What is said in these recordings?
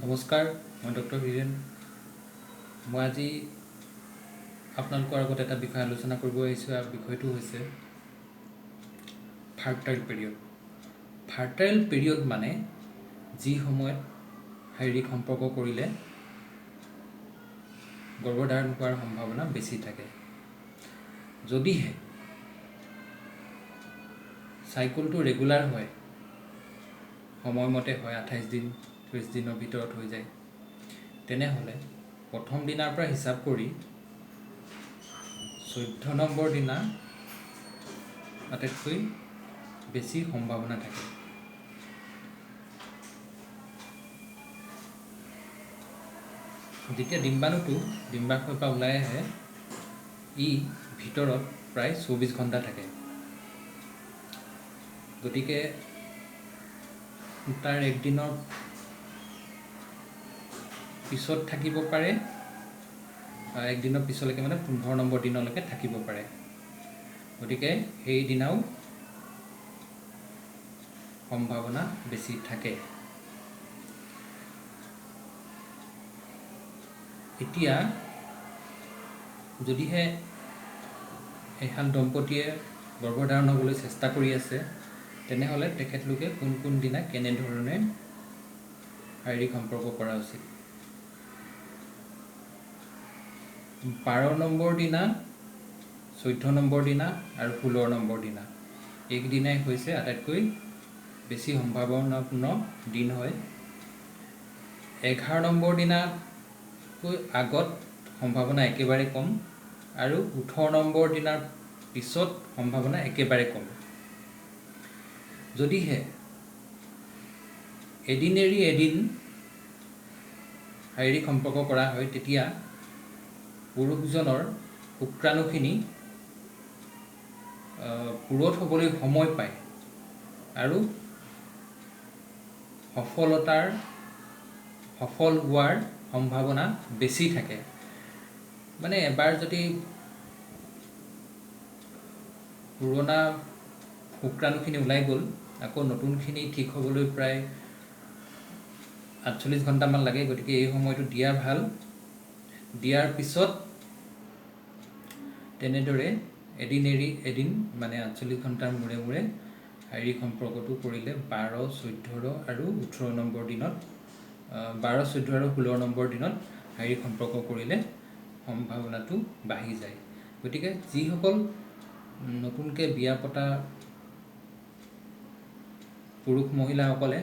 নমস্কাৰ, মই ডক্টৰ হীৰেণ। মই আজি আপোনালোকৰ আগত এটা বিষয় আলোচনা কৰিব আহিছোঁ আৰু বিষয়টো হৈছে ফাৰ্টাইল পিৰিয়ড। ফাৰ্টাইল পিৰিয়ড মানে যি সময়ত শাৰীৰিক সম্পৰ্ক কৰিলে গৰ্ভধাৰণ হোৱাৰ সম্ভাৱনা বেছি থাকে। যদিহে চাইকলটো ৰেগুলাৰ হয়, সময়মতে হয়, 28 দিন 30 দিনৰ ভিতৰত হৈ যায়, তেনেহ'লে প্ৰথম দিনাৰ পৰা হিচাপ কৰি 14 নম্বৰ দিনা আটাইতকৈ বেছি সম্ভাৱনা থাকে। যেতিয়া ডিম্বাণুটো ডিম্বাশয়ৰ পৰা ওলাই আহে, ই ভিতৰত প্ৰায় 24 ঘণ্টা থাকে। গতিকে তাৰ একদিনৰ পিছত থাকিব পাৰে, একদিনৰ পিছলৈকে মানে 15 নম্বৰ দিনলৈকে থাকিব পাৰে। গতিকে সেইদিনাও সম্ভাৱনা বেছি থাকে। এতিয়া যদিহে এহাল দম্পতীয়ে গৰ্ভধাৰণ হ'বলৈ চেষ্টা কৰি আছে, তেনেহ'লে তেখেতলোকে কোন কোন দিনা কেনেধৰণে শাৰীৰিক সম্পৰ্ক কৰা উচিত। 12 নম্বৰ দিনা, 14 নম্বৰ দিনা আৰু 16 নম্বৰ দিনা, এইকেইদিনাই হৈছে আটাইতকৈ বেছি সম্ভাৱনাপূৰ্ণ দিন হয়। 11 নম্বৰ দিনাতকৈ আগত সম্ভাৱনা একেবাৰে কম আৰু 18 নম্বৰ দিনাৰ পিছত সম্ভাৱনা একেবাৰে কম। যদিহে এদিন এৰি এদিন শাৰীৰিক সম্পৰ্ক কৰা হয়, তেতিয়া পুৰুষজনৰ শুক্ৰাণুখিনি পূৰঠ হ'বলৈ সময় পায় আৰু সফল হোৱাৰ সম্ভাৱনা বেছি থাকে। মানে এবাৰ যদি পুৰণা শুক্ৰাণুখিনি ওলাই গ'ল, আকৌ নতুনখিনি ঠিক হ'বলৈ প্ৰায় 48 ঘণ্টামান লাগে। গতিকে এই সময়টো দিয়া ভাল। দিয়াৰ পিছত তেনেদৰে এদিন এৰি এদিন মানে 48 ঘণ্টাৰ মূৰে মূৰে শাৰীৰিক সম্পৰ্কটো কৰিলে 12, 14 আৰু 18 নম্বৰ দিনত, 12, 14 আৰু 16 নম্বৰ দিনত শাৰীৰিক সম্পৰ্ক কৰিলে সম্ভাৱনাটো বাঢ়ি যায়। গতিকে যিসকল নতুনকৈ বিয়া পতা পুৰুষ মহিলাসকলে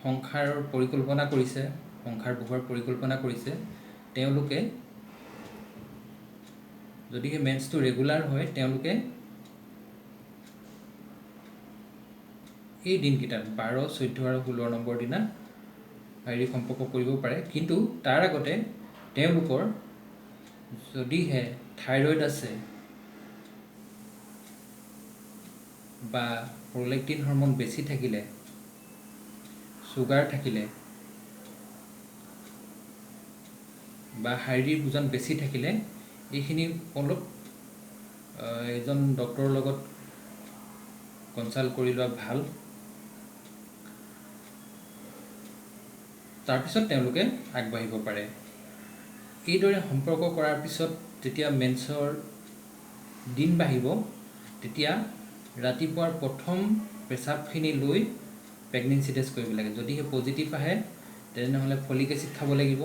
সংসাৰৰ পৰিকল্পনা কৰিছে, সংসাৰ বহোৱাৰ পৰিকল্পনা কৰিছে, তেওঁলোকে যদিহে মেন্সটো ৰেগুলাৰ হয়, তেওঁলোকে এই দিনকেইটাত 12, 14 আৰু 16 নম্বৰ দিনা শাৰীৰিক সম্পৰ্ক কৰিব পাৰে। কিন্তু তাৰ আগতে তেওঁলোকৰ যদিহে থাইৰইড আছে বা প্ৰলেক্টিন হৰম'ন বেছি থাকিলে, চুগাৰ থাকিলে বা শাৰীৰিক ওজন বেছি থাকিলে, এইখিনি অলপ এজন ডক্টৰৰ লগত কনচাল্ট কৰি লোৱা ভাল। তাৰপিছত তেওঁলোকে আগবাঢ়িব পাৰে। এইদৰে সম্পৰ্ক কৰাৰ পিছত যেতিয়া মেন্সৰ দিন বাঢ়িব, তেতিয়া ৰাতিপুৱাৰ প্ৰথম পেচাবখিনি লৈ প্ৰেগনেঞ্চি টেষ্ট কৰিব লাগে। যদিহে পজিটিভ আহে, তেনেহ'লে ফলিক এচিড খাব লাগিব।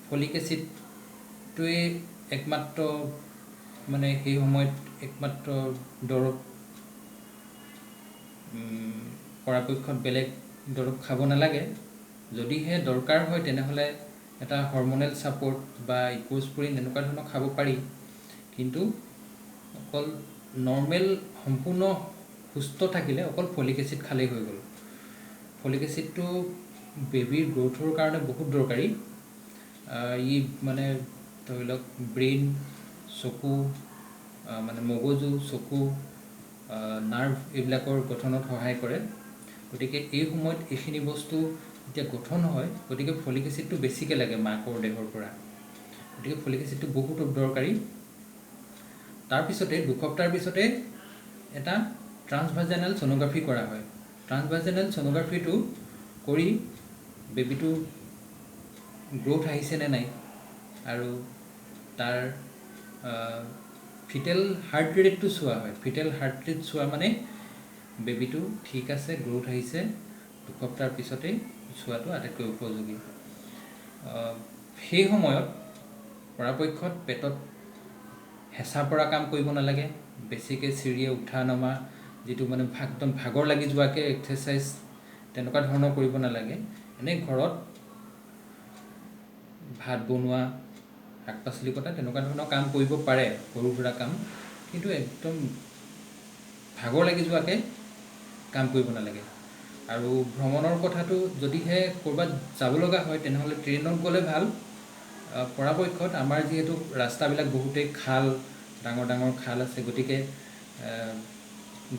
ফলিক এচিডটোৱে একমাত্ৰ মানে সেই সময়ত একমাত্ৰ দৰৱ, পৰাপক্ষত বেলেগ দৰৱ খাব নালাগে। যদিহে দৰকাৰ হয়, তেনেহ'লে এটা হৰম'নেল ছাপৰ্ট বা ইক'স্পৰিন এনেকুৱা ধৰণৰ খাব পাৰি। কিন্তু অকল নৰ্মেল সম্পূৰ্ণ সুস্থ থাকিলে অকল ফলিক এচিড খালেই হৈ গ'ল। ফলিক এচিডটো বেবীৰ গ্ৰ'থৰ কাৰণে বহুত দৰকাৰী। ই মানে ধৰি লওক ব্ৰেইন, চকু, মানে মগজু, চকু, নাৰ্ভ এইবিলাকৰ গঠনত সহায় কৰে। গতিকে এই সময়ত এইখিনি বস্তু যেতিয়া গঠন হয়, গতিকে ফলিক এচিডটো বেছিকৈ লাগে মাকৰ দেহৰ পৰা। গতিকে ফলিক এচিডটো বহুত দৰকাৰী। তাৰপিছতে 2 সপ্তাহৰ পিছতে এটা ট্ৰান্সভাজাইনেল ছ'ন'গ্ৰাফি কৰা হয়। ট্ৰান্সভাজেনেল ছ'ন'গ্ৰাফিটো কৰি বেবীটো গ্ৰ'থ আহিছে নে নাই আৰু তাৰ ফিটেল হাৰ্ট ৰেটটো চোৱা হয়। ফিটেল হাৰ্ট ৰেট চোৱা মানে বেবীটো ঠিক আছে, গ্ৰ'থ আহিছে, 2 সপ্তাহৰ পিছতেই চোৱাটো আটাইতকৈ উপযোগী। সেই সময়ত পৰাপক্ষত পেটত হেঁচা পৰা কাম কৰিব নালাগে, বেছিকৈ চিৰিয়ে উঠা নমা যিটো মানে একদম ভাগৰ লাগি যোৱাকৈ এক্সাৰচাইজ তেনেকুৱা ধৰণৰ কৰিব নালাগে। এনেই ঘৰত ভাত বনোৱা, শাক পাচলি কটা তেনেকুৱা ধৰণৰ কাম কৰিব পাৰে, সৰু সুৰা কাম, কিন্তু একদম ভাগৰ লাগি যোৱাকৈ কাম কৰিব নালাগে। আৰু ভ্ৰমণৰ কথাটো যদিহে ক'ৰবাত যাব লগা হয় তেনেহ'লে ট্ৰেইনত গ'লে ভাল। পৰাপক্ষত আমাৰ যিহেতু ৰাস্তাবিলাক বহুতেই খাল, ডাঙৰ ডাঙৰ খাল আছে, গতিকে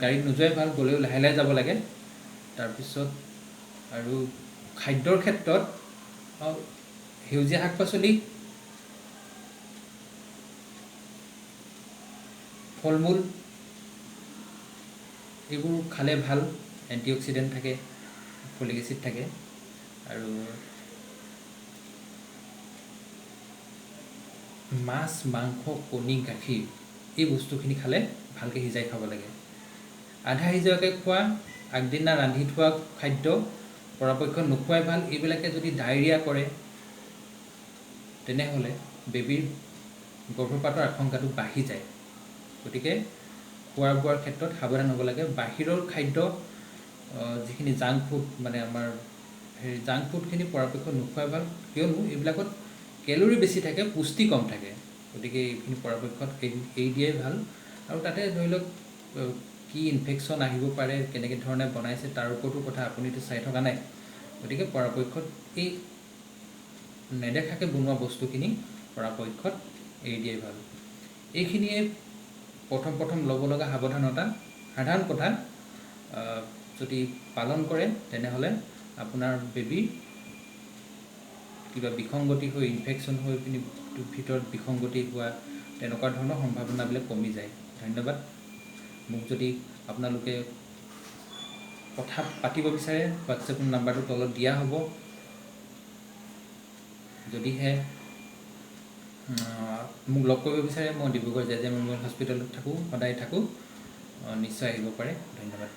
গাড়ীত নোযোৱাই ভাল, গ'লেও লাহে লাহে যাব লাগে। তাৰপিছত আৰু খাদ্যৰ ক্ষেত্ৰত সেউজীয়া শাক পাচলি, ফল মূল এইবোৰ খালে ভাল, এণ্টিঅক্সিডেণ্ট থাকে, ফলিক এচিড থাকে। আৰু মাছ, মাংস, কণী, গাখীৰ এই বস্তুখিনি খালে ভালকৈ সিজাই খাব লাগে। আধা সিজোৱাকৈ খোৱা, আগদিনা ৰান্ধি থোৱা খাদ্য পৰাপক্ষত নোখোৱাই ভাল। এইবিলাকে যদি ডায়েৰিয়া কৰে তেনেহ'লে বেবীৰ গৰ্ভপাতৰ আশংকাটো বাঢ়ি যায়। গতিকে খোৱা বোৱাৰ ক্ষেত্ৰত সাৱধান হ'ব লাগে। বাহিৰৰ খাদ্য যিখিনি জাংক ফুড, মানে আমাৰ হেৰি জাংক ফুডখিনি পৰাপক্ষত নোখোৱাই ভাল, কিয়নো এইবিলাকত কেলৰি বেছি থাকে, পুষ্টি কম থাকে। গতিকে এইখিনি পৰাপক্ষত এৰি দিয়াই ভাল। আৰু তাতে ধৰি লওক কি ইনফেকশ্যন আহিব পাৰে, কেনেকৈ ধৰণে বনাইছে তাৰ ওপৰতো কথা, আপুনিতো চাই থকা নাই। গতিকে পৰাপক্ষত এই নেদেখাকৈ বনোৱা বস্তুখিনি পৰাপক্ষত এৰি দিয়াই ভাল। এইখিনিয়ে প্ৰথম প্ৰথম ল'ব লগা সাৱধানতা। সাধাৰণ কথা যদি পালন কৰে তেনেহ'লে আপোনাৰ বেবীৰ কিবা বিসংগতি হৈ ইনফেকশ্যন হৈ পিনি ভিতৰত বিসংগতি হোৱা তেনেকুৱা ধৰণৰ সম্ভাৱনাবিলাক কমি যায়। ধন্যবাদ। মোক যদি আপোনালোকে কথা পাতিব বিচাৰে হোৱাটছএপ নাম্বাৰটো তলত দিয়া হ'ব। যদিহে মোক লগ কৰিব বিচাৰে, মই ডিব্ৰুগড় জে জে মেমৰিয়েল হস্পিটেলত থাকোঁ, সদায় থাকোঁ, নিশ্চয় আহিব পাৰে। ধন্যবাদ।